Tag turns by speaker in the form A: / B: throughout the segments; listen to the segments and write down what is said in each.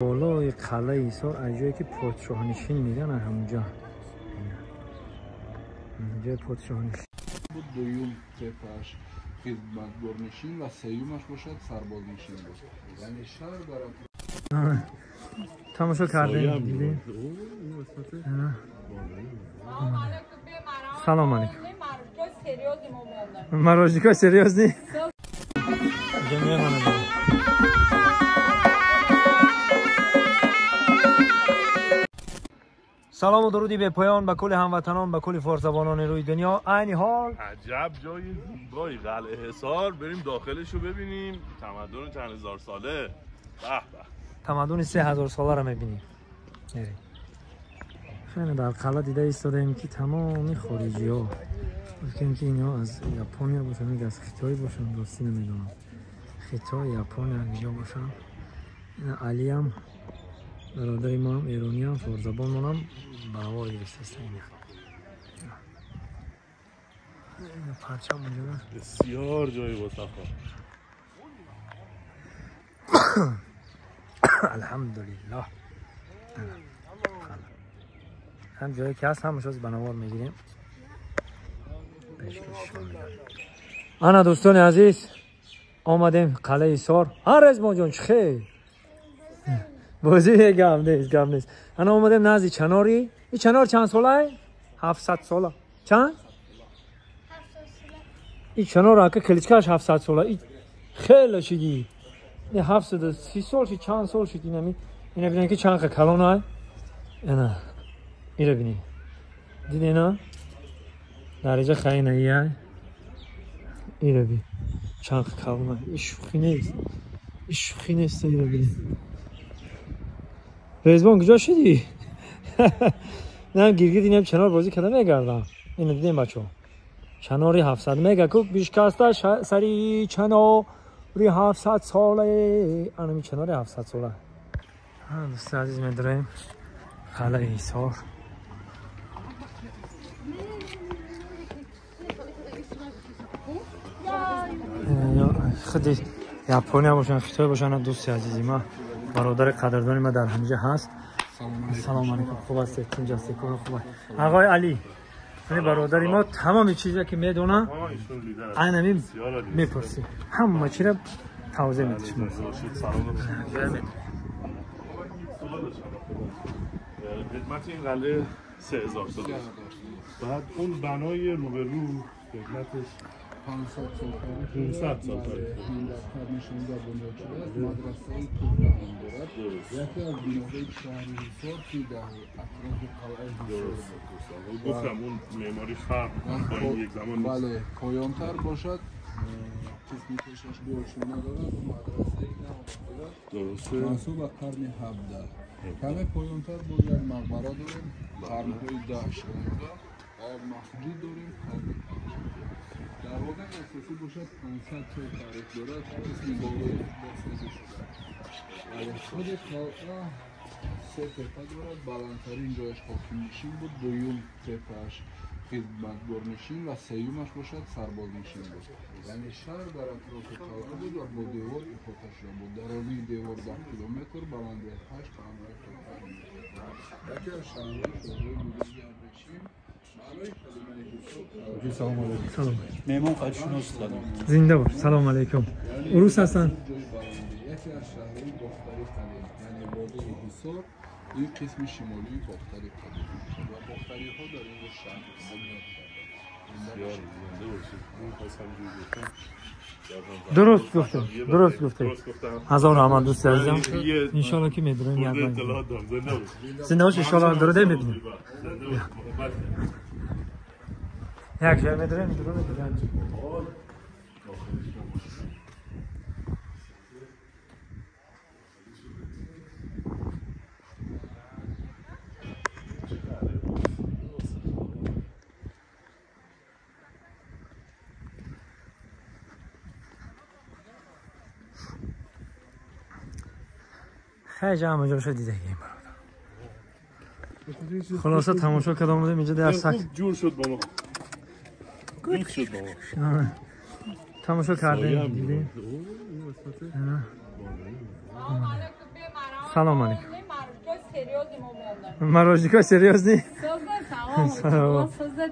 A: بالای قلعه حصار از جایی که پادشاه نشین میگن همونجا جای پادشاه نشین
B: بود. دوم تپش خدمتگارنشین و سیومش باشد سربازنشین بود. یعنی شهر در
A: تماشا کردیم دیدیم. سلام علیکم. مراجیکا سریوز نی؟ سلام و درودی به پایان به کل هموطنان، به کل فارسزبانان روی دنیا. عین حال
C: عجب جای زیبایی قلعه حصار، بریم داخلش رو ببینیم. تمدن چند هزار ساله، به به،
A: تمدن 3000 ساله رو میبینیم. خیلی در قلعه دیده ایستادیم که تمام خارجی ها، گفتیم که اینا از ژاپن باشن، میگه از خیتای باشن، راستی نمیدونم، خیتای ژاپن اینجا باشن. این علی هم برادر ما هم ایرانی هم فارزبان ما هم برابر گرفته است. این پرچم اونجا
C: بسیار جایی با صفا.
A: الحمدلله. هم جایی که هست همش از بنوار میگیریم. انا دوستان عزیز آمدیم قلعه حصار. ها رضوان جان چه بازی گم نیست، گم نیست. انا آمدیم نزد چناری. این چنار چند ساله؟ 700 ساله. چند؟ این چنار که کلیچکاش 700 ساله. این خیلی شدی. این 730 سال شد، چند سال شد. اینمی اینا ببینن که چند کلانه. اینا اینا ببینی. دیدی اینا؟ درجه خیلی ایه. اینا ببین. چند کلانه. این شوخی نیست. این شوخی نیست. اینا ببین. رضوان کجا شدی؟ نه گیرگیر اینم چنار بازی کردم میگردم. اینو دیدیم بچه‌ها. چناری 700 میگه کو بیشکسته سری چناری 700 ساله. انمی چناری 700 ساله. دوست عزیز میداریم قلعه حصار. خودی ژاپنی باشن، خیتای باشن. دوست عزیزی ما، برادر قدردانی ما در همینجا هست. سلام علیکم. خوب هستید؟ اینجا هستید؟ خوبه. آقای علی یعنی برادر ما تمام چیزی که میدونه عین میپرسی، همه چی را توضیح میده.
C: قدمت این قلعه 3000 سال. بعد اون بنای روبرو قدمتش
B: 500 سال،
C: 500 سال تاریخ.
B: در قرن 16 بنیاد شده است. مدرسه توپه هم دارد. یکی از بناهای شهر حصار که در اطراف قلعه حصار بود.
C: گفتم اون معماری فرق با این یک زمان نیست.
B: بله، پایان‌تر باشد. قسمی پیشش گوشونه دارد و مدرسه نام دارد.
C: درسته.
B: منسوب به قرن 17. کمی پایان‌تر بود یک مقبره داریم. قرن‌های 10 16 و مسجد داریم. قرن 5. در واقع اساسی باشد 500 سال تاریخ دارد. قسم بالای بازسازی شده. خود قلعه سه تپه دارد. بلندترین جایش حاکم‌نشین بود، دوم تپهش خدمتگارنشین و سیومش باشد سربازنشین بود. یعنی شهر در اطراف قلعه بود و با دیوار احاطه شده بود. درازی دیوار 10 کیلومتر، بلندی 8 تا 5 متر. یکی از شهرهای شهرهای بزرگ ابریشم.
A: سلام علیکم.
D: مهمان قدشناس دادم.
A: زنده باش. سلام علیکم. عروس هستن.
B: یکی از شهرهای باختری قدیم، یعنی وادی حصار، این قسم شمالی باختری قدیم و باختری ها در این شهر بنیاد کردند.
A: درست گفتم. درست گفتم. هزار رحمت دوست عزیزم. ان شاء الله که میدونیم یاد زنده باش. ان شاء الله درود میبینیم. یک جای میداریم درون میداریم. خیلی جمع جور شد دیده این برادر. خلاصه تماشا کردم اومدیم اینجا در سک
C: جور شد با ما. تماشا
A: کردیم دیدیم. Салом алейкум. Мороженка серьезный? Салом.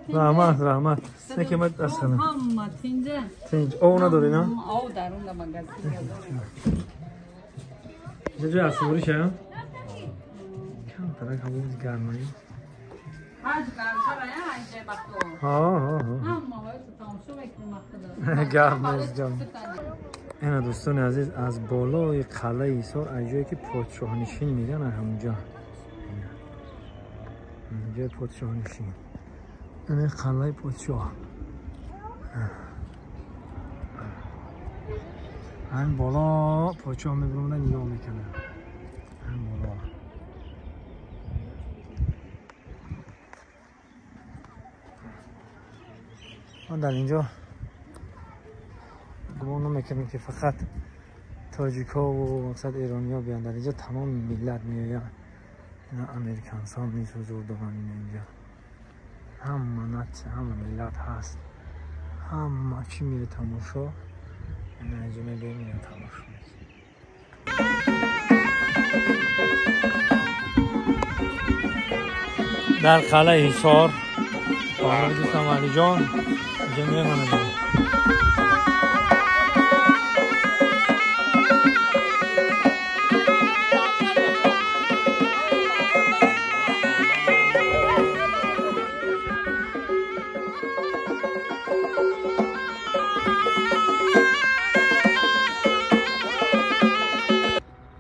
A: Раҳмат, раҳмат. Неки мад ассалом. Тинҷ. Ов надори, на?
E: Ов дар он магазин.
A: Инҷа ҷои асборӣ шая? Камтарак ҳаво гармаи. ҳа ҳа ҳа. Гап нест, гап. Ина дӯстони азиз, аз болои қалъаи Ҳисор, аз ҷое ки подшоҳнишин меган, аз ҳамунҷо. Ҷои подшоҳнишин. Ина қалъаи подшоҳ. Ҳам боло подшоҳ мебаромада нигоҳ мекунад. Ҳам боло. Ман дар инҷо гумон намекунем ки фақат тоҷикҳо ва мақсад эрониҳо биёнд. Дар инҷо тамоми миллат меоянд. Ина американсҳо низ ҳузур доранд. Ина инҷо ҳама натсия, ҳама миллат ҳаст. Ҳама чӣ меояд тамошо. Ина инҷо мебинем, ина тамошо мекунем. Дар қалъаи Ҳисор бо дӯстам Алиҷон инҷо мемонем.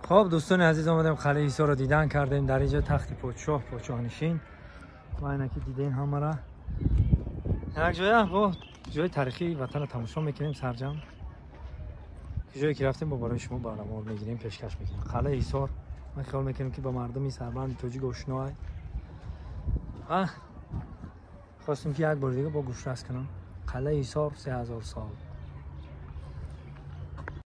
A: خب دوستان عزیز، آمدیم قلعه حصار رو دیدن کردیم. در اینجا تخت پادشاه، پادشاه نشین و اینا که دیدین همه را یک جای با جای تاریخی وطن رو تماشا میکنیم. سرجم جایی که رفتیم با برای شما برنامه میگیریم، پیشکش میکنیم. قلعه حصار من خیال میکنم که با مردمی سربند تاجیک آشناه و خواستیم که یک بار دیگه با گوش رس کنم. قلعه حصار 3000 سال.